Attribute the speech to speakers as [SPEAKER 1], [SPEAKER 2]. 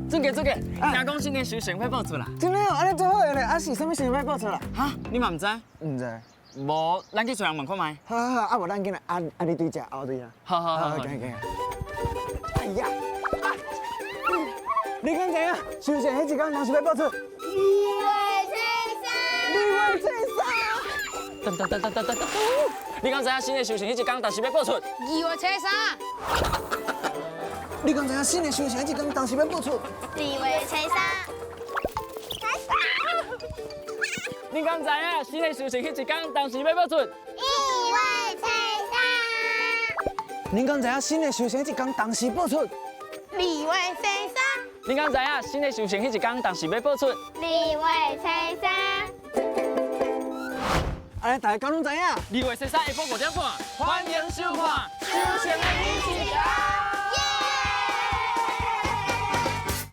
[SPEAKER 1] 俊傑俊傑，聽講新的收成欲報出啦。
[SPEAKER 2] 真的哦，按呢足好的咧，啊是啥物時欲報出啦？
[SPEAKER 1] 哈，你嘛毋知？
[SPEAKER 2] 毋知。
[SPEAKER 1] 無，咱去揣人問看覓。
[SPEAKER 2] 好好好，啊無咱緊來，啊啊你對這，啊我對遐。
[SPEAKER 1] 好好好，
[SPEAKER 2] 行行。哎呀，你敢知影？收成彼一工當時欲報出？
[SPEAKER 3] 二月初三。
[SPEAKER 2] 二月初三。
[SPEAKER 1] 噔噔噔噔噔噔噔。你敢知影新的收成彼一工當時欲報出？
[SPEAKER 3] 二月初三。
[SPEAKER 2] 你敢知影新的收成彼一工當時欲報出？
[SPEAKER 3] 二月初三。
[SPEAKER 1] 你敢知影新的收成彼一工當時欲報出？
[SPEAKER 3] 二月初三。
[SPEAKER 2] 你敢知影新的收成彼一工當時報出？
[SPEAKER 3] 二月初三。
[SPEAKER 1] 你敢知影新的收成彼一工當時欲報出？
[SPEAKER 3] 二月初三。
[SPEAKER 2] 按呢大家敢攏知影？
[SPEAKER 1] 二月初三下晡5點半，歡迎收看《收成的彼一工》。